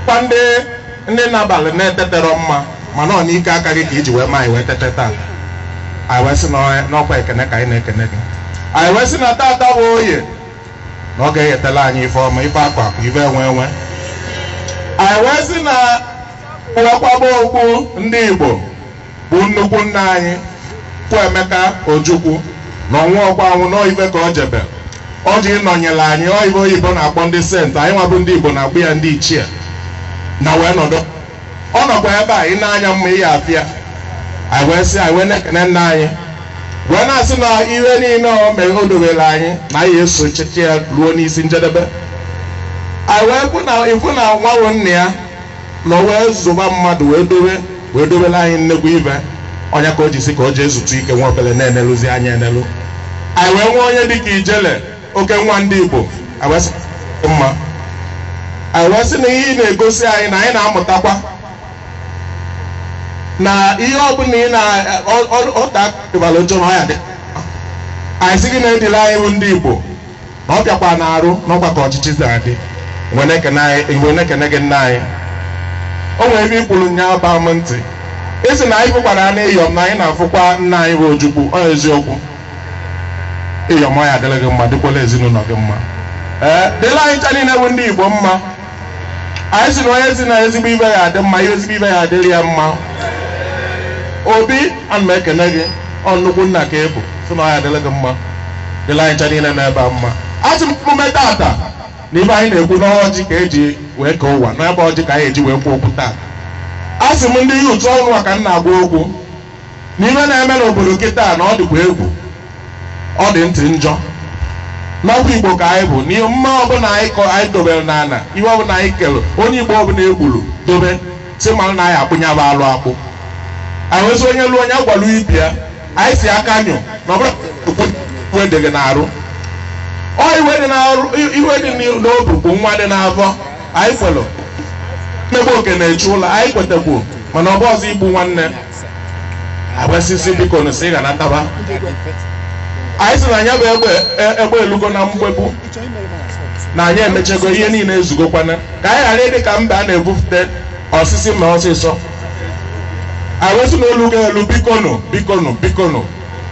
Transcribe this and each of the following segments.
Kwa ndị n'abalị na-eteterọ mma, mana ọ n'ike aka gị ka iji wee ma anyị wee tete taa. Anyị wee sị n'ọkwa ekene ka anyị na-ekene gị. Anyị wee sị na tata bụ Oye, na ọ ga-eyetela anyị ife ọma, ife akụ akụ, ife enwe enwe. Anyị wee sị na wekwaba okwu ndị Igbo bụ nnukwu nna anyị Chukwuemeka Ojukwu, na ọnwụ ọkwa anwụ nọọ ife ka ọ jebe ọ ji nọnyere anyị. Ọ ife oyibo na-akpọ ndị saint, anyị nwabụ ndị Igbo na-akpọ ya ndị ichie, na wee nọdụ ọ nọkwa ebe a. Ị na-anya mma ihe afịa. Anyị wee sị, anyị wee na-ekene nna anyị, wee na-asị na ihe niile o mere o dobere anyị na anyị eso echichi ya ruo n'isi njedebe. Anyị wee kwụ na ịfụ na nwa nna ya na o wee zụba mmadụ, wee dobe, wee dobere anyị nnekwu ibe ọnya ka o ji si ka o jee zụtụ ike nwa obele na-enelụzi anya enelu. Anyị wee nwee onye dịka Ijele, oke nwa ndị Igbo. Anyị wee sị mma, anyị wee sị na ihe ị na-egosi anyị na anyị na-amụtakwa na ihe ọbụla ị na ọta dịbara njọ na ọ ya dị. Anyị sị gị na-edile anyị bụ ndị Igbo na ọ bịakwa na-arụ n'ọkwa ka ọchịchị na-adị. Wee na-ekene gị, nna anyị. O nwere ebe ikwuru nya ba m ntị, isi na anyị fụkwara na ịyọm na anyị na-afụkwa nna anyị bụ Ojukwu. Ọ eziokwu, ịyọm ọ ya adịrị gị mma, dịkwala ezinụlọ gị mma, ee, dịla anyị ncha niile bụ ndị Igbo mma. Anyị sị na onye si na ezigbo ibe ya adị mma, ihe ezigbo ibe ya adịrị ya mma. Obi, ana m ekene gị, ọ nnukwu nna ka ị bụ, sị na ọ ya adịrị gị mma, dịla anyị ncha niile n'ebe a mma. Asị m emume tata na ibe anyị na-ekwu n'ọjị ka eji wee kee ụwa, n'ebe ọjị ka anyị eji wee kwuo okwu tata. Asị m ndị youth ọnụ ka m na-agwa okwu na ibe na-eme n'obodo kịta na ọ dịkwa egwu, ọ dị ntị njọ. N'ọkwa Igbo ka anyị bụ n'ihe mma ọbụla anyị kọ anyị dobere n'ala, ihe ọbụla anyị kere, onye Igbo ọbụla egburu dobe si mara na anyị akpụnya bụ alụ akpụ. Anyị wezi onye lụọ onye agwalụ ibi ya, anyị si aka nyụ na ọbụla iwe dị gị n'arụ, ọ iwe dị n'arụ, iwe dị n'obi bụ nwa dị n'afọ. Anyị kwelụ mmegbu oke na-echu ụlọ, anyị kwetekwu, mana ọ bụ ọzọ igbu nwanne agbasisi. Biko na sị ga nataba. Anyị sị na anya bụ egbe, egbe elugo na mgbegbu, na anyị emechego ihe niile ezugokwana ka anyị ghara ịdị ka mba a na-ebupụte osisi ma ọsịsọ. Anyị wee sị na olu ga-elu. Bikonu, bikonu, bikonu.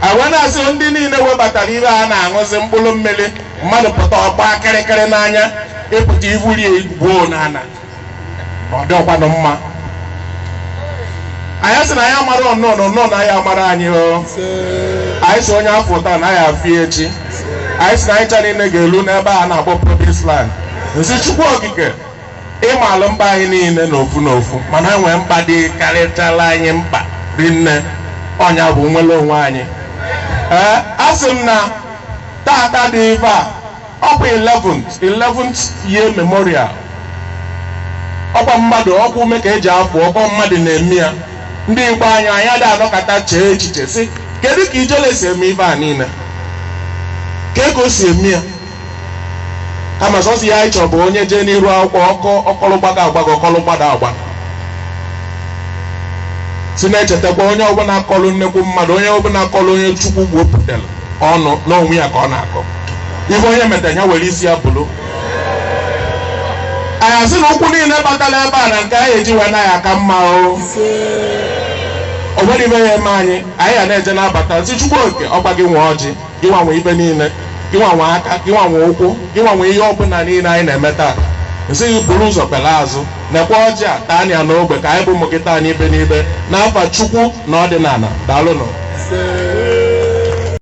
Anyị wee na-asị ndị niile webatara ihe a na-aṅụzi mkpụrụ mmiri, mmadụ pụta ọgba kịrịkịrị n'anya, ịpụta ivurie gbuo n'ala, na ọ dịọkwanụ mma. Anyị sị na anyị amara ọnọọ na ọnọọ na anyị amara anyị o. Anyị sị onye afọ taa na anyị afịa echi. Anyị sị na anyị cha niile ga-elu n'ebe a na-akpọ Promised Land. Nsị Chukwu Okike ịmalụ mkpa anyị niile n'ofu n'ofu, mana e nwee mkpa dị karịchala anyị mkpa rinne, ọnya bụ nwere onwe anyị. Ee, asị m na tata dị ife a, ọkwa 11th year memorial, ọkwa mmadụ, ọkwa ume ka eji afụ, ọkwa mmadụ na-eme ya. Ndị Igbo anyị, anyị adịghị anọkọta chee echiche sị kedu ka Ijele si eme ife a niile, ka ego si eme ya, kama sọsọ ya anyị chọrọ bụ onye jee n'iru akwụkwọ ọkọ ọkọlụ gbago agbago, ọkọlụ gbada agba, si na-echetakwa onye ọbụla akọlụ nnekwu mmadụ, onye ọbụla akọlụ onye Chukwu wepụtara ọnụ n'onwe ya ka ọ na-akọ ife onye metara ya were isi ya bụrụ. Anyị asị na ụkwụ niile batara ebe a na nke anyị eji wee naghị aka mma o, o nwere ibe ya eme anyị, anyị ga na-eje na-abata. Nsị Chukwu Oke, ọkwa gị nwe ọjị, gị nwa nwe ibe niile, gị nwa nwe aka, gị nwa nwe ụkwụ, gị nwa nwe ihe ọbụla niile anyị na-eme taa. Nsị gị buru ụzọ kpere azụ, nekwa ọjị a, taa ya n'ogbe ka anyị bụ ụmụ gị taa n'ibe n'ibe n'afa Chukwu na ọdịnala. Daalụnụ.